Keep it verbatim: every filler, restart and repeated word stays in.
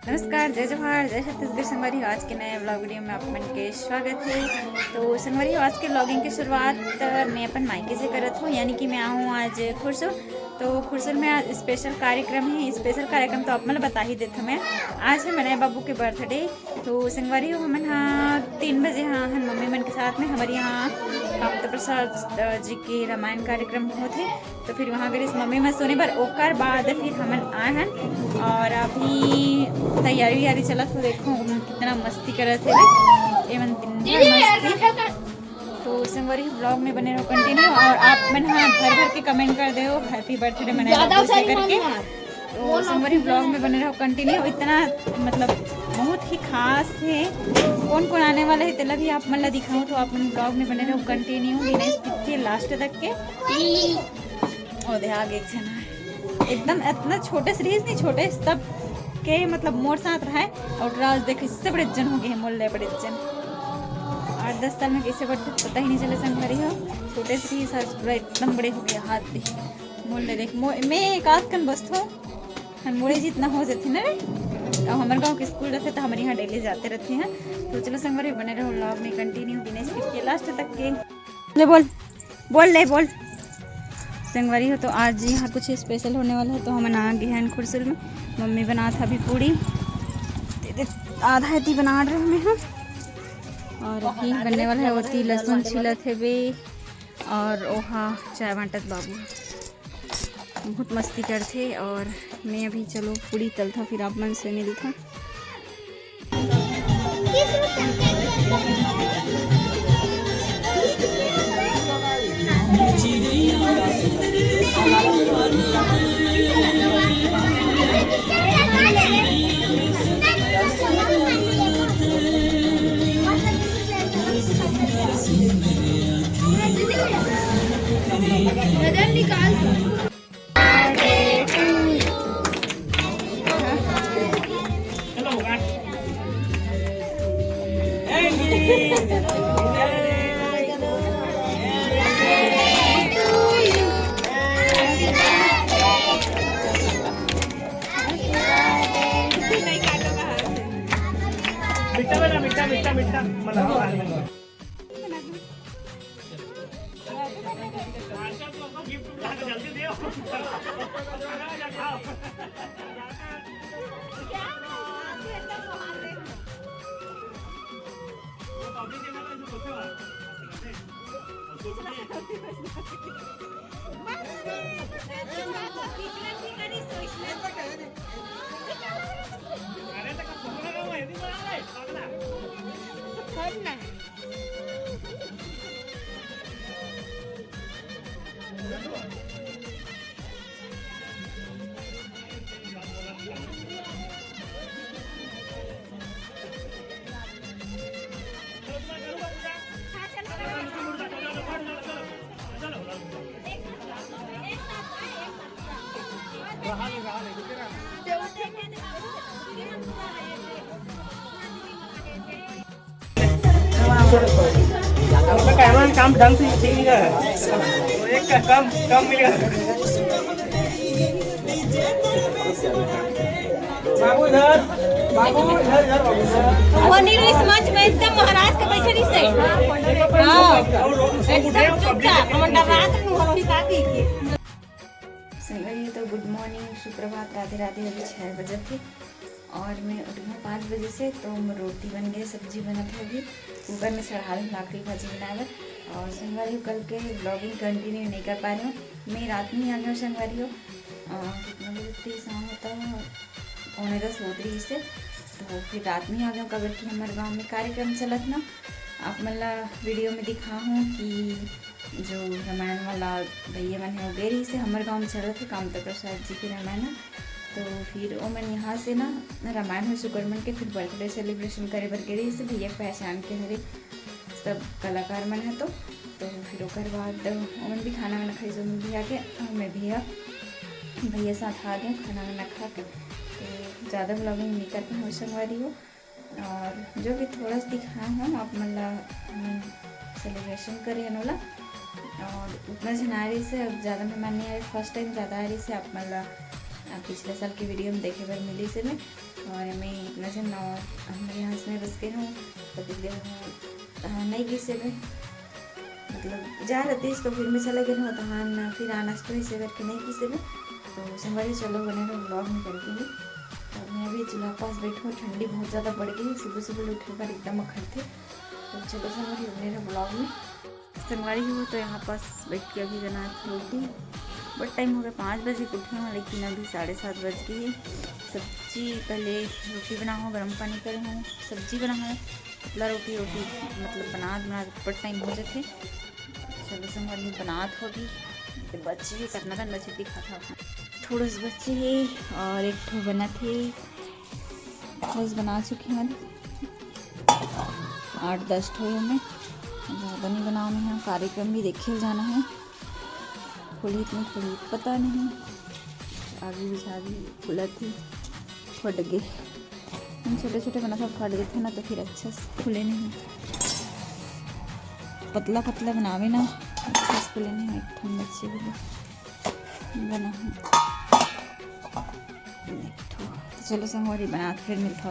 नमस्कार, जय जोहार, जय छत्तीसगढ़ संगवारी हो। आज के नए vlog video में आप मन के स्वागत है। तो संगवारी हो, आज के vlogging के शुरुआत मैं अपन मायके से करत हूँ, यानी कि मैं आहूँ आज खुरसुर। तो खुरसुर में आज special कार्यक्रम है। Special कार्यक्रम तो आप मन ल बता ही देत हूँ मैं। आज है मनय बाबू के birthday। तो संगवारी हो, हमन हा तीन बजे हा हन मम्मी मन के साथ में हमर यहाँ कामता प्रसाद, अ, जी के रामायण कार्यक्रम होत हे। तो फिर वहाँ गए मम्मी मन सोने बर, ओकर बाद फिर हमन आए हन। और अभी तैयारी वैयारी चलत हो, देखो कितना मस्ती करत हे। ये मन दिन भर मस्ती। तो संगवारी vlog में बने रहो continue, और आप मन हा भर भर के comment कर दे हो happy birthday मनाए बर करके। तो संगवारी vlog में बने रहो continue। इतना मतलब बहुत ही खास है। कौन कौन आने वाला है तेला भी आप मन ला दिखाऊँ, तो आप मन vlog में बने रहो continue बिना skip के last तक के। ओ दे आगे एक झन है, एकदम इतना छोटे से रहीस नहीं, छोटे से तब के मतलब मोर साथ रहा है। और आज देख इससे बड़े जन हो गए हैं, मोर ले बड़े जन। आठ दस साल में कैसे बढ़ते पता ही नहीं चले संगवारी हो। छोटे से रहीस आज पूरा एकदम बड़े हो गए, हाथ दे मोर ले देख मो-, मैं एक आध कन बसथों। हम मोरे जितना हो जाते ना रे। अब हमारे गाँव के स्कूल रहते तो हमारे यहाँ daily जाते रहते हैं। तो चलो संगवारी बने रहो vlog में continue बिना skip के last तक के। ले बोल, बोल ले बोल। संगवारी हो, तो आज यहाँ कुछ special होने वाला है, तो हमन आ गए हैं खुरसुर में। मम्मी बनात हे अभी पूड़ी, ते दे आधा एती बना रहे हमें हम। और अभी बनने वाला है ओती लहसुन छिलत हेबे, और ओहा चाय बांटत बाबू। बहुत मस्ती करथे। और मैं अभी चलो पूड़ी तलथा, फिर आप मन से मिलथा। मीठा बना, मीठा, मीठा, मीठा। उसका कैमरा में काम ढंग से ठीक नहीं कर रहा है। एक का कम, कम मिलेगा। बाबू इधर, बाबू इधर, इधर बाबू इधर। वो नहीं, इस मंच में एकदम महाराज के बैठे नहीं सही। हाँ, एकदम चुपचाप, हम डरा तो नहीं हो रही बात ही की। संगवारी हो, तो good morning, सुप्रभात, राधे राधे। अभी छः बजे थे और मैं उठ गई पाँच बजे से, तो मोर रोटी बन गए, सब्जी बनत है अभी, कुकर में चढ़ा दूँ लाकड़ी भाजी बनाए बर। और संगवारी हो, कल के vlogging continue नहीं कर पा रही हूँ, मैं रात में ही आ गई हूँ संगवारी हो। अ, कितना बजे थी शाम होता है, पौने दस होत रही से, तो फिर रात में ही आ गई हूँ, काबर कि हमारे गाँव में कार्यक्रम चलत ना, आप मन ला video में दिखा हूँ कि जो रामायण वाला भैया मन हे, वो गे रहिस हे, हमर गाँव में चलत हे कामता प्रसाद जी के रामायण ह। तो फिर ओमन यहाँ से ना रामायण हो सुकरमन के फिर birthday celebration करे बर गे रहिस हे, भैया के पहचान के हरे सब कलाकार मन ह। तो, तो फिर ओकर बाद ओमन भी खाना वाना खाइस, ओमन भी आके, मैं भी आ, भैया साथ आ गए खाना वाना खा के। तो ज़्यादा vlogging नहीं करते हैं संगवारी हो। और जो भी थोड़ा सा दिखाए हूँ आप मन ला, हम celebration करे हन ओला। और उतना झन आए रहिस हे, अब ज़्यादा मेहमान नहीं आए, first time ज़्यादा आए रहिस हे, आप मन ला अब पिछले साल के वीडियो में देखे बर मिलिस हे मैं, और मैं इतना जन नौ हमारे यहाँ से मैं बस के हूँ, तो दिल्ली हूँ, तहाँ नहीं गिस हे मैं, मतलब जा रहतीस तो फिर मैं चला गया हूँ, तहाँ फिर आना तो इसे करके नहीं गिस हे मैं। तो संगवारी चलो बने रहो, ब्लॉग में करके भी। तो मैं अभी चूल्हा पास बैठूँ, ठंडी बहुत ज़्यादा बढ़ गई, सुबह सुबह उठे पर एकदम अखड़ते। तो चलो संगवारी बने रहो ब्लॉग में। संगवारी हो तो यहाँ पास बैठ के अभी बनात रोटी, बहुत टाइम हो गया, पाँच बजे के उठे हूँ, लेकिन अभी साढ़े सात बज गई है। सब्जी पहले रोटी बना हूँ, गर्म पानी करे हूँ, सब्जी बना हूँ, पतला रोटी रोटी मतलब बना बना बहुत टाइम हो जाते। चलो संगवारी बनात हो अभी, तो बची है कितना कन बची दिखा था, थोड़ा सा बची है और एक ठो बना थे, बस बना चुके हैं। आठ दस ठो में ज़्यादा नहीं बनाओ, मैं यहाँ कार्यक्रम भी देखे जाना है। फुलही कि नहीं फुलही पता नहीं, आगी बुझा दी फुलत ही फट गए। हम छोटे छोटे बना सब फट गए थे ना, तो फिर अच्छा से फूले नहीं, पतला पतला बनावे ना, अच्छा से फूले नहीं। एक ठन बच्चे भी बना है। एक ठो। तो चलो संगवारी बना के फिर मिलता हूँ।